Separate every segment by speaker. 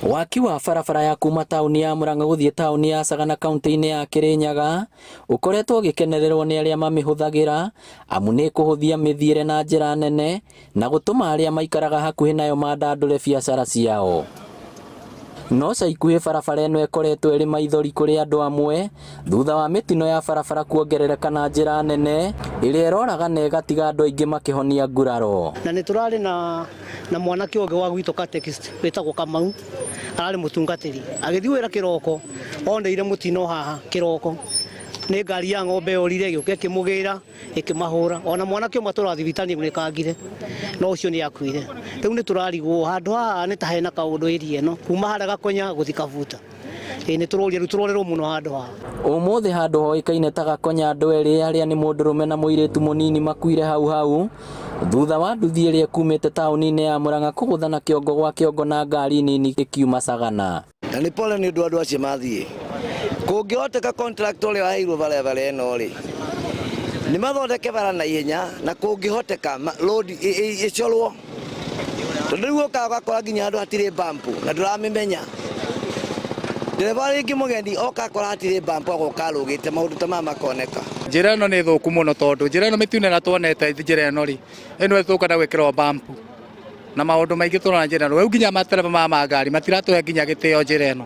Speaker 1: Waki wa barabara ya kuma taũni ya Murang'a gũthiĩ taũni ya Sagana kaunti-inĩ ya Kirinyaga ũkoretwo ũgĩkenererwo nĩ arĩa mamĩhũthagĩra amu nĩ kũhũthia mĩthiĩre na njĩra nene na gũtũma arĩa maikaraga hakuhĩ nayo mandandũre biacara ciao. No ca ikuhĩ barabara ĩno ĩkoretwo ĩrĩ maithori kũrĩ andũ amwe thutha wa mĩtino ya barabara kuongerereka na njĩra nene ĩrĩa ĩroraga na ĩgatiga andũ aingĩ makĩhonia nguraro.
Speaker 2: Na nĩ tũrarĩ na na mwanake ũngĩ wa gwitũ catechist wĩtagwo Kamau, ararĩ mũtungatĩri, agĩthiĩ wĩra kĩroko, oneire mũtino haha kĩroko, nĩ ngari ya ng'ombe yorire ĩgĩũka ĩkĩmũgĩra ĩkĩmahũra, ona mwanake ũmwe atũraga thibitarĩ nĩaunĩkangire, no ũcio nĩ akuire. Rĩu nĩ tũrarigwo handũ haha nĩ ta hena kaũndũ area ĩno, kuma harĩa Gakonya gũthiĩ Kabuta. Ĩĩ nĩ tũroria rĩu tũrorerwo mũno handũ haha.
Speaker 1: Ũmũthĩ handũ hoĩkaine ta Gakonya andũ erĩ arĩa nĩ mũndũrũme na mũirĩtu mũnini makuire hau hau thutha wa nduthi ĩrĩa ĩkumĩte taũni-inĩ ya Murang'a kũgũthana kĩongo gwa kĩongo na ngari nini ĩkiuma Sagana.
Speaker 3: Na nĩ pole nĩ ũndũ andũ acio mathiĩ. Kũngĩhoteka contractor ũrĩa waheirwo barabara ĩno rĩ, nĩ mathondeke bara na ihenya na kũngĩhoteka road ĩcorwo. Tondũ rĩu ũkaga ũgakora nginya handũ hatirĩ bump na ndũramĩmenya. Ndereba rĩngĩ mũgeni oka akora hatirĩ bump agoka arũgĩte maũndũ ta maya makoneka.
Speaker 4: Njĩra ĩno nĩ thũku mũno tondũ njĩra ĩno mĩtino ĩrĩa tuonete njĩra ĩno rĩ, ĩno ĩthũkana gwĩkĩrwo bump na maũndũ maingĩ tũrona njĩra ĩno. Rĩu nginya matereba maya ma ngari matiratũhe nginya gĩtĩo njĩra ĩno.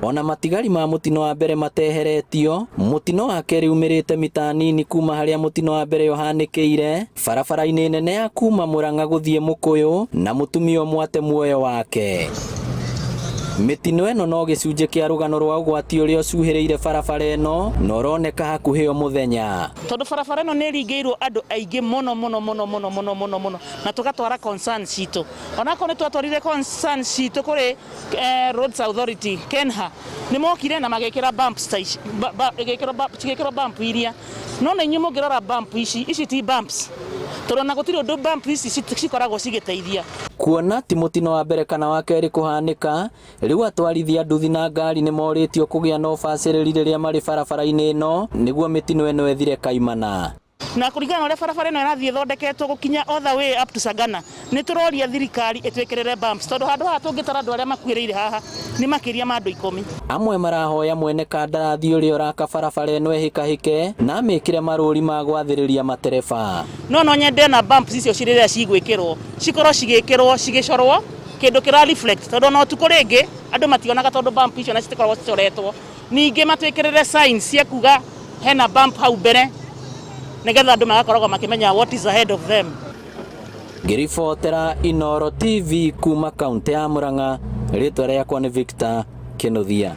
Speaker 1: Ona matigari ma mũtino wa mbere mateheretio, mũtino wa kerĩ umĩrĩte mita nini kuma harĩa mũtino wa mbere ũhanĩkĩire, barabara-inĩ nene ya kuma Murang'a gũthiĩ Mũkũyũ na mũtumia ũmwe ate muoyo wake. Mĩtino ĩno no gĩcunjĩ kĩa rũgano rwa ũgwati ũrĩa ũcuhĩrĩire barabara ĩno na ũroneka hakuhĩ o mũthenya.
Speaker 5: Tondũ barabara ĩno nĩ ĩringĩirwo andũ aingĩ mũno mũno mũno mũno mũno mũno mũno na tũgatwara concerns citũ. Onakorwo nĩ twatwarire concerns citũ kũrĩ Roads Authority, KENHA, nĩ mokire na magĩkĩra bumps ta ici, cigĩkĩrwo bump iria. No na inyuĩ mũngĩrora bump ici, ici ti bumps. Tondũ ona gũtirĩ ũndũ bump ici cikoragwo cigĩteithia.
Speaker 1: Kuona ti mũtino wa mbere kana wa kerĩ kũhanĩka, rĩu atwarithia nduthi na ngari nĩ morĩtio kũgĩa na ũbacĩrĩri rĩrĩa marĩ barabara-inĩ ĩno nĩguo mĩtino ĩno ĩthire kaimana.
Speaker 5: Na kũringana na ũrĩa barabara ĩno ĩrathiĩ ĩthondeketwo gũkinya all the way up to Sagana, nĩ tũroria thirikari ĩtwĩkĩrĩre bumps tondũ handũ haha tũngĩtara andũ arĩa makuĩrĩire haha nĩ makĩria ma andũ ikũmi.
Speaker 1: Amwe marahoya mwene kandarathi ũrĩa ũraka barabara ĩno ĩhĩkahĩke na amĩkĩre marũri ma gwathĩrĩria matereba.
Speaker 5: No no nyende ona bumps icio rĩrĩa cigwĩkĩrwo cikorwo cigĩkĩrwo cigĩcorwo kĩndũ kĩra reflect tondũ ona ũtukũ rĩngĩ andũ mationaga tondũ bump icio na citikoragwo cicoretwo. Ningĩ matwĩkĩrĩre signs cia kuga hena bump hau mbere nĩgetha andũ magakoragwo makĩmenya what is ahead of them.
Speaker 1: Ngĩribotera Inooro TV kuma kaũntĩ ya Murang'a, rĩtwa rĩakwa nĩ Victor Kĩnuthia.